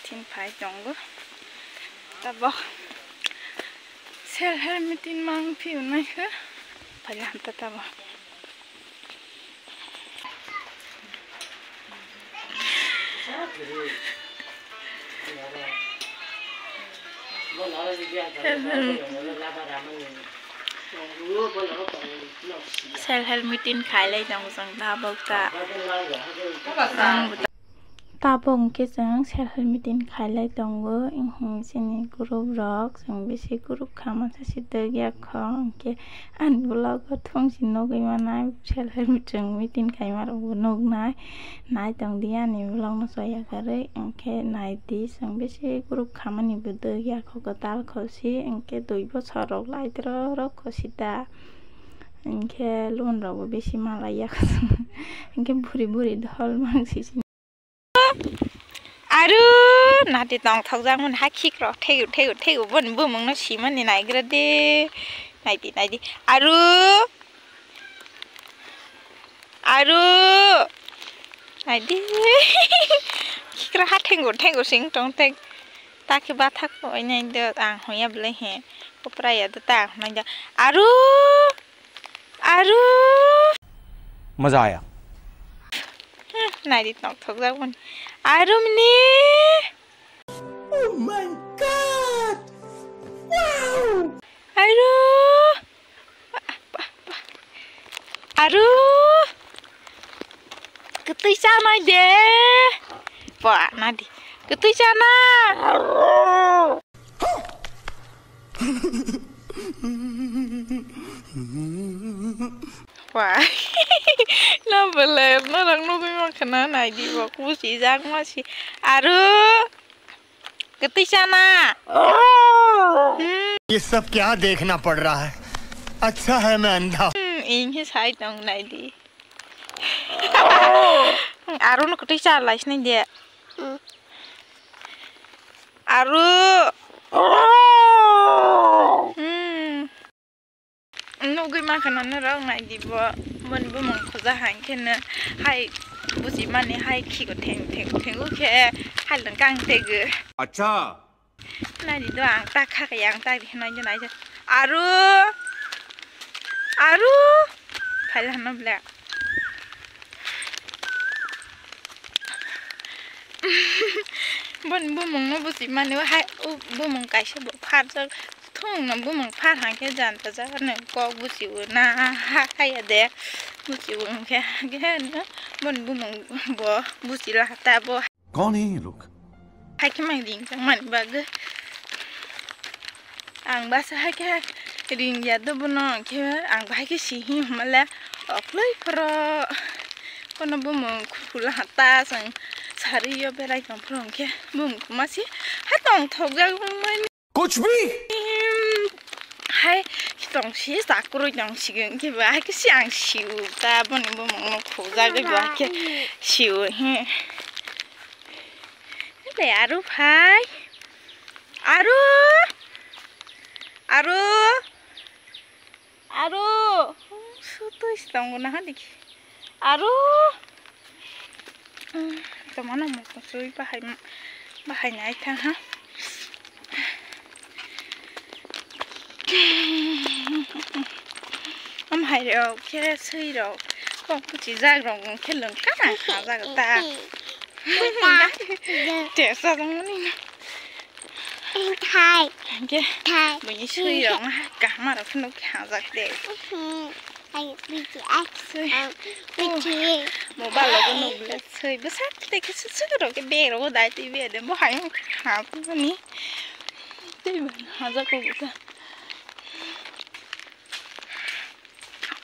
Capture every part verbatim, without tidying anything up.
Thin phai tongo. Tabok self help meeting mang phiyo nai khe. Phai hamta tabok. Self help meeting khailai tongo chwng tabok ta. Tabok hwnkhe chwng self help meeting khailai tongo, chini group rok chwng bisi group kha mansa si twi ya kho, hwnkhe ani vlog o thung si nugwi manai self help chwng meeting khaima rok bo nuknai. Nai tong di ani vlog no chaya kwrwi, hwnkhe nai di chwng bisi group khamani bo twi ya kho kwtal kho si, hwnkhe dui bosor rok lai tro rok kho si ta, hwnkhe loan rok bo bisi malai ya kho, hwnkhe buri buri dol mang si. Aru nati tong thok jak mani ha khik rok thegu thegu thegu boni bumung no simani naigra de. Naidi naidi. Aru. Aru. Naidi. Khik rok ha thengu thengu sing tong thek. Ta khe bathak oi nai do ang hoya belai he. Kopra ya do ta ang honai do. Aru. Aru. मजा आया। Hmm, nai di tong thok jak mani. Aru mini. Oh my God! Wow! Aru. Aru. Kwtwi chanai de. Ba, nadi. Kwtwi chana. Ba. Na belai, norok nugwi mankha na, nai di bo, kusi jak ma si. Aru. Kwtwi chana. ये सब क्या देखना पड़ रहा है? अच्छा है मैं अंधा हूँ। Hmm, ingkhe sai tong nai di. Aru no kwtwi cha lai sinai de. Aru. Hmm. Nugwi mankha na norok nai di bo. Boni bumung khoja hai khe no hai buji mani hai khigo theng theng thengu khe hai lang kang tegu. Acha. Nai di do ang ta kha khe ang ta di nai di nai di. Aru. Aru. Phai la no ble. Boni bumung no buji mani o hai o bumung kaisa bo pharjak. Thung no bumung phar hang khe janta jaga no kok buji o na ha kaya de. Buji o hwnkhe hwnkhe no boni bumung bo buji la ta bo. कौन है ये लोग? Haikhe mang ring tang mani bagwi. Ang basa haikhe ring ya do bono, hwnkhe ang bahai khe si hi hwnmale okloi phoro kono bumung khula hata chwng sari yo berai tong phoro, hwnkhe bumung khuma si hai tong thok jak mani. कुछ भी। Hai tong si chakurui tong si hwnkhe bo hai khe si ang si u ta boni bumung no khujagwi bo hai khe si u he. Bai aru phai. Aru. Aru. Aru. Sutui si tongo na hadi. Aru. Tomano mo sui bahai bahai nai tha ha. Am hai rok khe sui rok kok puchi jak rok khe lung ka ha jak ta. Tesa jong ni. Thai. Hingke thai. Bini sui rok kaham rok phano khe hajak de. Ai, biji, ai. Sui. Biji. Mobile logo no bile sui. Bwsa te khe sui sui rok khe bag rogo dai twi be de. Bo hai ha ni. Tei ba hajak ko bwsa.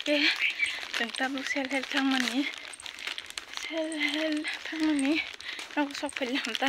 Ke, tong tabuk self help thangmani. Self help thangmani. Nogo sok phai le hamta.